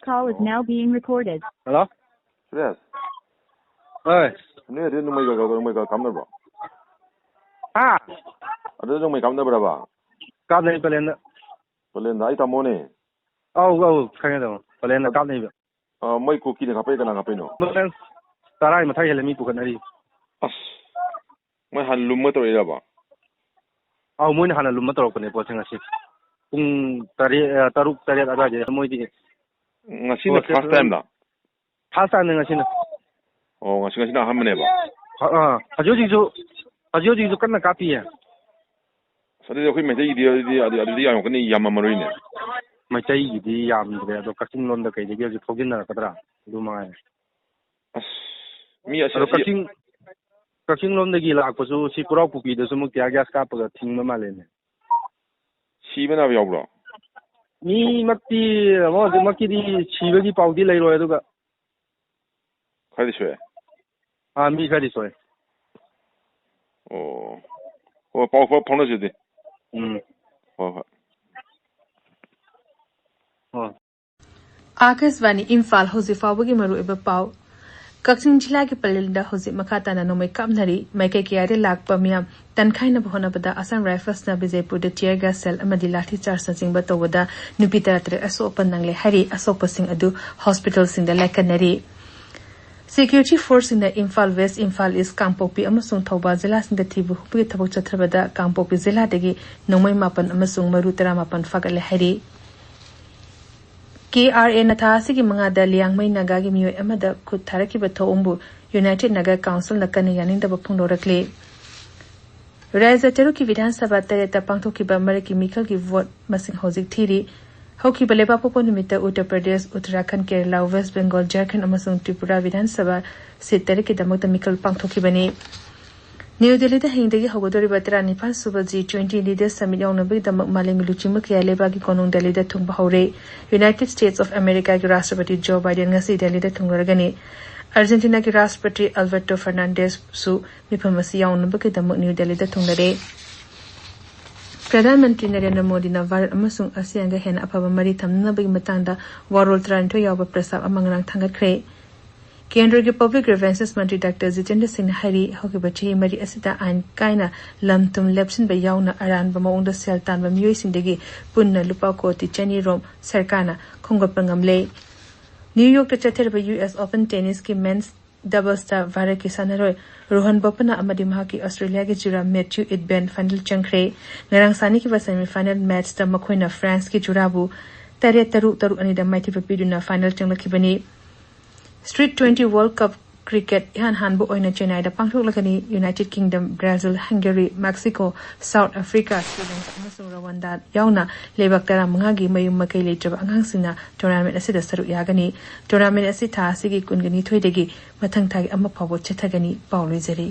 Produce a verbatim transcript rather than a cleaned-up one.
call is now being recorded. Hello? Suresh, ꯍꯣꯏ꯫ ꯅꯣꯏ ꯑꯗꯨ ꯅꯣꯡꯃꯩꯒ ꯅꯣꯡꯃꯩꯒ ꯀꯥꯞꯅꯕ꯭ꯔꯣ? ꯍꯥ? ꯑꯗꯨ ꯅꯣꯡꯃꯩ ꯀꯥꯞꯅꯕ꯭ꯔꯕ? ꯀꯥꯞꯅꯩ ꯄꯂꯦꯟꯗ꯫ ꯄꯂꯦꯟꯗ ꯑꯩ ꯇꯥꯃꯣꯅꯦ꯫ ꯑꯧ ꯑꯧ, ꯈꯪꯉꯦ ꯇꯥꯃꯣ, ꯄꯂꯦꯟꯗ ꯀꯥꯞꯅꯩꯕ꯫ ꯑ, ꯃꯣꯏ ꯀꯨꯀꯤꯅ ꯀꯥꯞꯄꯛꯏ, ꯀꯅꯥ ꯀꯥꯞꯄꯛꯏꯅꯣ? ꯄꯂꯦꯟ ꯇꯔꯥꯒꯤ ꯃꯊꯛ ꯍꯦꯜꯂꯦ ꯃꯤ ꯄꯨꯈꯠꯅꯔꯤ꯫ ꯑꯁ, ꯃꯣꯏ ꯍꯥꯟꯅ ꯂꯨꯝꯃ ꯇꯧꯔꯛꯏꯔꯕ? ꯑꯧ, ꯃꯣꯏꯅ ꯍꯥꯟꯅ ꯂꯨꯝꯃ ꯇꯧꯔꯛꯄꯅꯦ ꯄꯣꯠꯁꯦ ꯉꯁꯤ꯫ ꯄꯨꯡ ꯇꯔꯦꯠ, ꯑ, ꯇꯔꯨꯛ ꯇꯔꯦꯠ ꯑꯗꯨꯋꯥꯏꯗꯩ ꯃꯣꯏꯗꯤ꯫ ꯉꯁꯤꯅ ꯄꯣꯠꯁꯦ ꯐꯥꯔꯁ ꯇꯥꯏꯝꯂ? ꯐꯥꯔꯁ ꯇꯥꯏꯝꯅꯦ ꯉꯁꯤꯅ꯫ ꯑꯣ, ꯉꯁꯤ, ꯉꯁꯤꯅ ꯑꯍꯥꯟꯕꯅꯦꯕ? ꯑ, ꯑ, ꯍꯧꯖꯤꯛ ꯍꯧꯖꯤꯛꯁꯨ, ꯍꯧꯖꯤꯛ ꯍꯧꯖꯤꯛꯁꯨ ꯀꯟꯅ ꯀꯥꯞꯄꯤꯌꯦ꯫ ꯑꯁ, ꯑꯗꯨꯗꯤ ꯑꯩꯈꯣꯏ ꯃꯩꯇꯩꯒꯤꯗꯤ ꯑꯗꯨꯗꯤ, ꯑꯗꯨ, ꯑꯗꯨꯗꯤ ꯌꯥꯝ ꯀꯟꯅ ꯌꯥꯝꯃꯝꯃꯔꯣꯏꯅꯦ꯫ ꯃꯩꯇꯩꯒꯤꯗꯤ ꯌꯥꯝꯗ꯭ꯔꯦ, ꯑꯗꯣ ꯀꯛꯆꯤꯡ ꯂꯣꯝꯗ ꯀꯩꯗꯒꯤ ꯍꯧꯖꯤꯛ ꯊꯧꯖꯤꯟꯅꯔꯛꯀꯗ꯭ꯔꯥ, ꯑꯗꯨ ꯃꯉꯥꯏꯔꯦ꯫ ꯑꯁ, ꯃꯤ ꯑꯁꯤ, ꯑꯗꯣ ꯑꯁꯤ ꯀꯛꯆꯤꯡ, ꯀꯛꯆꯤꯡ ꯂꯣꯝꯗꯒꯤ ꯂꯥꯛꯄꯁꯨ ꯁꯤ ꯄꯨꯔꯥꯎ ꯄꯨꯄꯤꯗꯁꯨ ꯑꯃꯨꯛ tear gas ꯀꯥꯞꯄꯒ ꯊꯤꯡꯕ ꯃꯥꯜꯂꯦꯅꯦ꯫ ꯁꯤꯕ ꯅꯥꯕ ꯌꯥꯎꯕ꯭ꯔꯣ? ꯃꯤꯃꯛꯇꯤ ꯑꯃꯨꯛ ꯍꯧꯖꯤꯛꯃꯛꯀꯤꯗꯤ ꯁꯤꯕꯒꯤ ꯄꯥꯎꯗꯤ ꯂꯩꯔꯣꯏ, ꯑꯗꯨꯒ ꯈꯔꯗꯤ ꯁꯣꯛꯑꯦ꯫ ꯑꯥ, ꯃꯤ ꯈꯔꯗꯤ ꯁꯣꯛꯑꯦ꯫ ꯑꯣ, ꯍꯣꯏ, ꯄꯥꯎ ꯐꯥꯎ ꯐꯥꯎꯅꯁꯤꯗꯤ꯫ ꯎꯝ꯫ ꯍꯣꯏ, ꯍꯣꯏ꯫ ꯑꯣ꯫ ꯑꯥꯀꯥꯁꯕꯥꯅꯤ ꯏꯝꯐꯥꯜ, ꯍꯧꯖꯤꯛ ꯐꯥꯎꯕꯒꯤ ꯃꯔꯨꯑꯣꯏꯕ ꯄꯥꯎ꯫ ꯀꯛꯆꯤꯡ ꯖꯤꯂꯥꯒꯤ ꯄꯂꯦꯜꯗ ꯍꯧꯖꯤꯛ ꯃꯈꯥ ꯇꯥꯅ ꯅꯣꯡꯃꯩ ꯀꯥꯞꯅꯔꯤ꯫ ꯃꯥꯏꯀꯩ ꯀꯌꯥꯗꯒꯤ ꯂꯥꯛꯄ ꯃꯤꯌꯥꯝ ꯇꯟꯈꯥꯏꯅꯕ ꯍꯣꯠꯅꯕꯗ ꯑꯁꯥꯝ ꯔꯥꯏꯐꯜꯁꯅ ꯕꯤꯖꯦꯄꯨꯔꯗ tear gas shell ꯑꯃꯗꯤ ꯂꯥꯊꯤ ꯆꯥꯔꯖꯅꯆꯤꯡꯕ ꯇꯧꯕꯗ ꯅꯨꯄꯤ ꯇꯔꯥꯇꯔꯦꯠ ꯑꯁꯣꯛ ꯑꯄꯟ ꯅꯪꯂꯦ ꯍꯥꯏꯔꯤ꯫ ꯑꯁꯣꯛꯄꯁꯤꯡ ꯑꯗꯨ ꯍꯣꯁꯄꯤꯇꯥꯜꯁꯤꯡꯗ ꯂꯥꯏꯀꯠꯅꯔꯤ꯫ Security forceꯁꯤꯡꯅ ꯏꯝꯐꯥꯜ ꯋꯦꯁ, ꯏꯝꯐꯥꯜ ꯏꯁ, ꯀꯥꯡꯄꯣꯛꯄꯤ ꯑꯃꯁꯨꯡ ꯊꯧꯕꯥꯜ ꯖꯤꯂꯥꯁꯤꯡꯗ ꯊꯤꯕ ꯍꯨꯝꯕꯒꯤ ꯊꯕꯛ ꯆꯠꯊꯕꯗ ꯀꯥꯡꯄꯣꯛꯄꯤ ꯖꯤꯂꯥꯗꯒꯤ ꯅꯣꯡꯃꯩ ꯃꯥꯄꯟ ꯑꯃꯁꯨꯡ ꯃꯔꯨ ꯇꯔꯥꯃꯥꯄꯟ ꯐꯥꯒꯠꯂꯦ ꯍꯥꯏꯔꯤ꯫ ꯀꯦ ꯑꯥꯔ ꯑꯦꯅ ꯊꯥ ꯑꯁꯤꯒꯤ ꯃꯉꯥꯗ ꯂꯤꯌꯥꯡꯃꯩ ꯅꯥꯒꯥꯒꯤ ꯃꯤꯑꯣꯏ ꯑꯃꯗ ꯈꯨꯠ ꯊꯥꯔꯛꯈꯤꯕ ꯊꯧꯑꯣꯡꯕꯨ United Naga Councilꯅ ꯀꯟꯅ ꯌꯥꯅꯤꯡꯗꯕ ꯐꯣꯡꯗꯣꯔꯛꯂꯤ꯫ ꯔꯥꯖ꯭ꯌ ꯇꯔꯨꯛꯀꯤ ꯕꯤꯙꯥꯟ ꯁꯚꯥ ꯇꯔꯦꯠꯇ ꯄꯥꯡꯊꯣꯛꯈꯤꯕ ꯃꯔꯛꯀꯤ ꯃꯤꯈꯜꯒꯤ ꯚꯣꯠ ꯃꯁꯤꯡ ꯍꯧꯖꯤꯛ ꯊꯤꯔꯤ꯫ ꯍꯧꯈꯤꯕ ꯂꯩꯕꯥꯛꯄꯣꯛꯄ ꯅꯨꯃꯤꯠꯇ ꯎꯠꯇꯔ ꯄ꯭ꯔꯗꯦꯁ, ꯎꯠꯇꯔꯥꯈꯟꯗ, ꯀꯦꯔꯂꯥ, ꯋꯦꯁ ꯕꯦꯡꯒꯣꯜ, ꯖꯔꯈꯟꯗ ꯑꯃꯁꯨꯡ ꯇ꯭ꯔꯤꯄꯨꯔꯥ ꯕꯤꯙꯥꯟ ꯁꯚꯥ ꯁꯤꯠ ꯇꯔꯦꯠꯀꯤꯗꯃꯛꯇ ꯃꯤꯈꯜ ꯄꯥꯡꯊꯣꯛꯈꯤꯕꯅꯤ꯫ ꯅ꯭ꯌꯨ ꯗꯦꯜꯂꯤꯗ ꯍꯌꯦꯡꯗꯒꯤ ꯍꯧꯒꯗꯧꯔꯤꯕ ꯇꯔꯥꯅꯤꯄꯥꯟ ꯁꯨꯕ G twenty Leaders Summit ꯌꯥꯎꯅꯕꯒꯤꯗꯃꯛ ꯃꯥꯂꯦꯝꯒꯤ ꯂꯨꯆꯤꯡꯕ ꯀꯌꯥ ꯂꯩꯕꯥꯛꯀꯤ ꯀꯣꯅꯨꯡ ꯗꯦꯜꯂꯤꯗ ꯊꯨꯡꯕ ꯍꯧꯔꯦ꯫ United States of Americaꯒꯤ ꯔꯥꯁꯇ꯭ꯔꯄꯇꯤ ꯖꯣ ꯕꯥꯏꯗꯦꯟ ꯉꯁꯤ ꯗꯦꯜꯂꯤꯗ ꯊꯨꯡꯂꯔꯒꯅꯤ꯫ ꯑꯥꯔꯖꯦꯟꯇꯤꯅꯥꯒꯤ ꯔꯥꯁꯇ꯭ꯔꯄꯇꯤ ꯑꯜꯕꯔꯇꯣ ꯐꯔꯅꯥꯟꯗꯦꯁꯁꯨ ꯃꯤꯐꯝ ꯑꯁꯤ ꯌꯥꯎꯅꯕꯒꯤꯗꯃꯛ ꯅ꯭ꯌꯨ ꯗꯦꯜꯂꯤꯗ ꯊꯨꯡꯂꯔꯦ꯫ ꯄ꯭ꯔꯙꯥꯟ ꯃꯟꯇ꯭ꯔꯤ ꯅꯔꯦꯟꯗ꯭ꯔ ꯃꯣꯗꯤꯅ ꯚꯥꯔꯠ ꯑꯃꯁꯨꯡ ꯑꯁꯤꯌꯥꯟꯒ ꯍꯦꯟꯅ ꯑꯐꯕ ꯃꯔꯤ ꯊꯝꯅꯅꯕꯒꯤ ꯃꯇꯥꯡꯗ ꯋꯥꯔꯣꯜ ꯇꯔꯥꯅꯤꯊꯣꯏ ꯌꯥꯎꯕ ꯄ꯭ꯔꯁꯇꯥꯕ ꯑꯃ ꯉꯔꯥꯡ ꯊꯥꯡꯒꯠꯈ꯭ꯔꯦ꯫ ꯀꯦꯟꯗ꯭ꯔꯒꯤ ꯄꯕ꯭ꯂꯤꯛ ꯒ꯭ꯔꯤꯚꯦꯟꯁꯦꯁ ꯃꯟꯇ꯭ꯔꯤ ꯗꯥꯛꯇꯔ ꯖꯤꯇꯦꯟꯗ꯭ꯔ ꯁꯤꯡꯅ ꯍꯥꯏꯔꯤ, ꯍꯧꯈꯤꯕ ꯆꯍꯤ ꯃꯔꯤ ꯑꯁꯤꯗ ꯑꯥꯏꯟ ꯀꯥꯏꯅ ꯂꯝ ꯊꯨꯝ ꯂꯦꯞꯁꯤꯟꯕ ꯌꯥꯎꯅ ꯑꯔꯥꯟꯕ ꯃꯑꯣꯡꯗ ꯁꯦꯜ ꯇꯥꯟꯕ ꯃꯤꯑꯣꯏꯁꯤꯡꯗꯒꯤ ꯄꯨꯟꯅ ꯂꯨꯄꯥ ꯀꯣꯇꯤ ꯆꯅꯤ ꯔꯣꯝ ꯁꯔꯀꯥꯔꯅ ꯈꯣꯝꯒꯠꯄ ꯉꯝꯂꯦ꯫ ꯅ꯭ꯌꯨ ꯌꯣꯔꯛꯇ ꯆꯠꯊꯔꯤꯕ ꯌꯨ ꯑꯦꯁ ꯑꯣꯄꯟ ꯇꯦꯅꯤꯁꯀꯤ ꯃꯦꯟꯁ ꯗꯕꯜꯁꯇ ꯚꯥꯔꯠꯀꯤ ꯁꯥꯟꯅꯔꯣꯏ ꯔꯣꯍꯟ ꯕꯣꯄꯟꯅ ꯑꯃꯗꯤ ꯃꯍꯥꯛꯀꯤ ꯑꯣꯁꯇ꯭ꯔꯦꯂꯤꯌꯥꯒꯤ ꯖꯨꯔꯥ ꯃꯦꯊ꯭ꯌꯨ ꯏꯠꯕꯦꯟ ꯐꯥꯏꯅꯦꯜ ꯆꯪꯈ꯭ꯔꯦ꯫ ꯉꯔꯥꯡ ꯁꯥꯟꯅꯈꯤꯕ ꯁꯦꯃꯤꯐꯥꯏꯅꯦꯜ ꯃꯦꯠꯁꯇ ꯃꯈꯣꯏꯅ ꯐ꯭ꯔꯥꯟꯁꯀꯤ ꯖꯨꯔꯥꯕꯨ ꯇꯔꯦꯠ ꯇꯔꯨꯛ, ꯇꯔꯨꯛ ꯑꯅꯤꯗ ꯃꯥꯏꯊꯤꯕ ꯄꯤꯗꯨꯅ ꯐꯥꯏꯅꯦꯜ ꯆꯪꯂꯛꯈꯤꯕꯅꯤ꯫ Street twenty world cup cricket ꯏꯍꯥꯟ ꯍꯥꯟꯕ ꯑꯣꯏꯅ ꯆꯦꯟꯅꯥꯏꯗ ꯄꯥꯡꯊꯣꯛꯂꯒꯅꯤ꯫ United Kingdom, Brazil, Hungary, Mexico, South Africa, Sri Lanka ꯑꯃꯁꯨꯡ ꯔꯋꯥꯟꯗꯥ ꯌꯥꯎꯅ ꯂꯩꯕꯥꯛ ꯇꯔꯥꯃꯉꯥꯒꯤ ꯃꯌꯨꯝ ꯃꯀꯩ ꯂꯩꯇ꯭ꯔꯕ ꯑꯉꯥꯡꯁꯤꯡꯅ ꯇꯣꯔꯅꯥꯃꯦꯟ ꯑꯁꯤꯗ ꯁꯔꯨꯛ ꯌꯥꯒꯅꯤ꯫ ꯇꯣꯔꯅꯥꯃꯦꯟ ꯑꯁꯤ ꯊꯥ ꯑꯁꯤꯒꯤ ꯀꯨꯟꯒ ꯅꯤꯊꯣꯏꯗꯒꯤ ꯃꯊꯪ ꯊꯥꯒꯤ ꯑꯃ ꯐꯥꯎꯕ ꯆꯠꯊꯒꯅꯤ꯫ ꯄꯥꯎ ꯂꯣꯏꯖꯔꯤ꯫